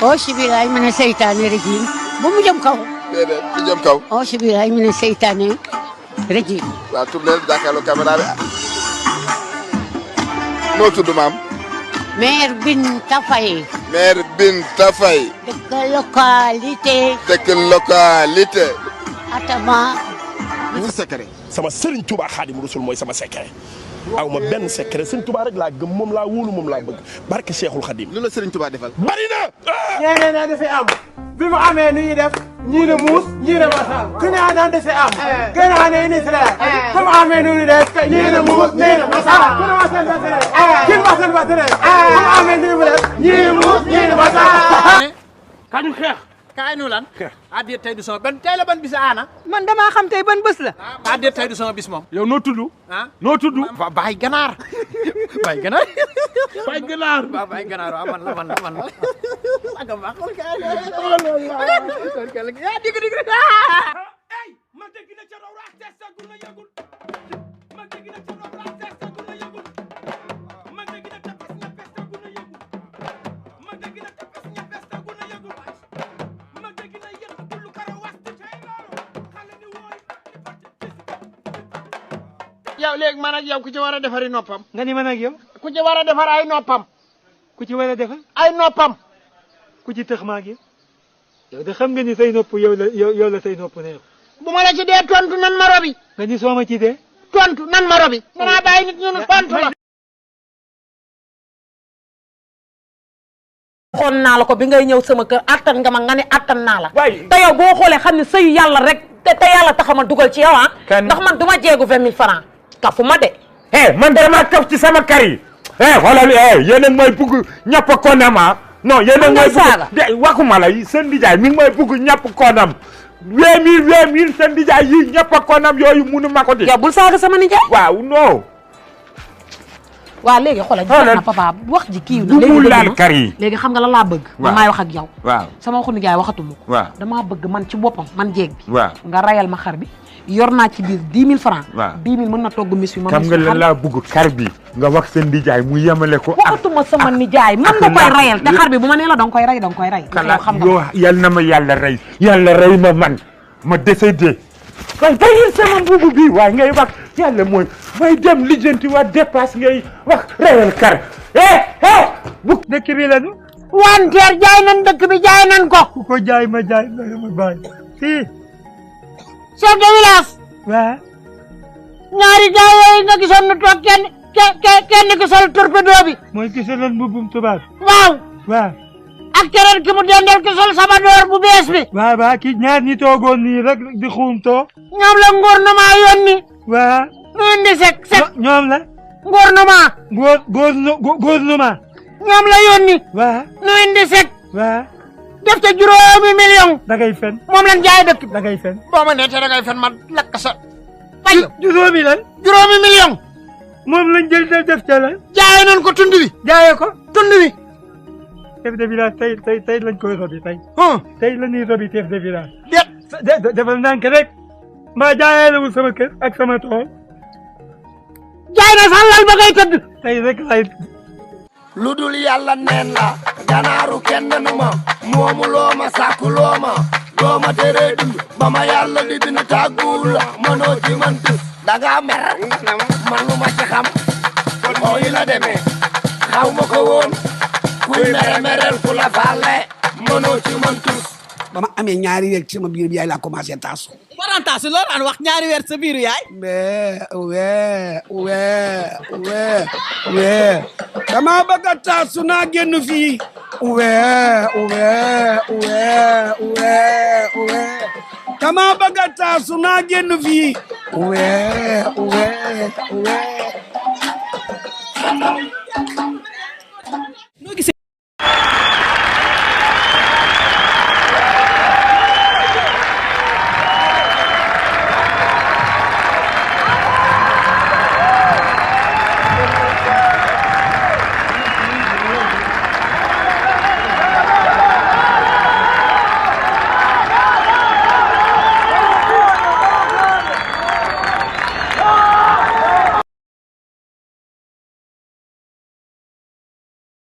auzu billaahi mina seytaane rajiim bu mu jëm kaw. déedéet bu jëm kaw. auzu billaahi mina seytaane rajiim. waaw tournel jàkkaarloo caméra bi. noo tudd maam. maire Binta Faye. maire Binta Faye. dëkk localité. dëkk localité. Atama. li sa secret. sama Serigne Touba Xaadimu Rasuul mooy sama secret aw ma benn secret Serigne Touba rek laa gëm moom laa wóolu moom laa bëgg barke Cheikhul Khadim. lu la Serigne Touba defal. bari na. nee na dafay am bi mu amee nu ñuy def ñii ne muus ñii ne masal ku ne daan dafay am gën a ne ni sira ku mu amee nu ñuy def ñii ne muus ñii ne masal ku ne masal ba tere kin masal ba tere ku mu amee nu mu def ñii ne muus ñii ne masal kañu xeex kaay nu lan addiya tey du sama ban tey la ban bis aana man damaa xam tey ban bés la. addiya tey du sama bis moom yow noo tudd noo tudd Baye Ganaar Baye Ganaar Baye Ganaar waaw Baye Ganaar waaw man la aga ma xol ka ya dig ay ma dégg na ca raw rax testa gu na yagul ma dégg na ca raw rax testa gu na yagul ma dégg na ca pes na pesta gu na yagul ma dégg na ca pes na pesta gu na yagul ma dégg na yéen kullu kara wasti tay loolu xale ni wooy yow léegi man ak yow ku ci war a defari noppam nga ni man ak yow ku ci war a defar ay noppam ku ci war a defar ay noppam ku ci tëx maa ngi yow de xam nga ni say nopp yow la say nopp neex bu ma la ci dee tontu nan ma robi nga ni soo ma ci dee tontu nan ma robi danaa bàyyi nit ñu tontu la xoon naa la ko bi ngay ñëw sama kër attan nga ma nga ne attan naa la. te yow boo xoolee xam ne sëyu yàlla rek te yàlla taxama dugal ci yow ah. ndax man du ma jeegu 20 000 francs kafu ma de. man dama kaf ci sama kar yi. xoolal yéen a ngi may bugg ñàpp konam ah. non yéen a ngi may bugg waxuma la seen nijaay mi ngi may bugg ñàpp konam. 20 000 seen nijaay yi ñàpp konam yooyu munu ma ko di. yow bul saaga sama nijaay. waaw non. waaw léegi xoolal gis na papa wax ji kii na léegi laal kar yi léegi xam nga lan laa bëgg. man maay wax ak yow. waaw sama waxu nijaay waxatuma ko. waaw damaa bëgg man ci boppam man jéeg bi. waaw nga rayal ma xar bi. yor naa ci biir 10 000 francs. waaw 10 000 mën na togg mis bi. xam nga lan laa bëgg kar bi. nga wax seen nijaay mu yemale ko. waxatuma sama nijaay man nga koy rayal te xar bi bu ma nee la danga koy ray danga koy ray. xam nga yow yal na ma yàlla rey. yàlla rey ma man ma décédé. waaye bàyyil sama mbubu bi waaye ngay wax yàlla mooy may dem lijjanti waa dépasse ngay wax reyal kar bu dëkk bi la ñu wanteer jaay nan dëkk bi jaay nan ko ku ko jaay ma bàyyi fii chef de village waaw ñaari jaay yooyu nga gisoon nu toog kenn ki sol torpedo bi mooy ki soloon mbubbum tubaab waaw ak keneen ki mu dendal ki sol sabadoor bu bees bi waaw ki ñaar ñi toogoon nii rek di xuumtoo ñoom la gouvernement yónni waaw nu indi sek ñoom la gouvernement gouvernement ñoom la yónni waaw nu indi sek waaw def ca juróomi million da ngay fen moom lañ jaay dëkk da ngay fen boo ma nee te da ngay fen ma lakk sa fay juróomi lan juróomi million moom lañ jël def ca lan jaayee nañ ko tund bi jaayee ko tund bi chef de village tey lañ koy robi tey la ñuy robi chef de village defal ndànk rek mbaa jaayee lawul sama kër ak sama tool jaay na sax lal ba ngay tëdd tey rek lay lu dul yàlla neen la ganaaru kenn nu ma moomu loo ma sàkku loo ma doo ma teree dund ba ma yàlla di bind tàgguwul la mënoo ci man tus danga mer man lu ma ci xam moo yi la demee xaw ma ko woon kuy mere mereel ku la faale mënoo ci man tus ba ma amee ñaari weer ci sama biir bi yaay laa commencé taasu. waroon taasu loolu daan wax ñaari weer sa biiru yaay. dama bëgg a taasu naa génn fii. dama bëgg a taasu naa génn fii.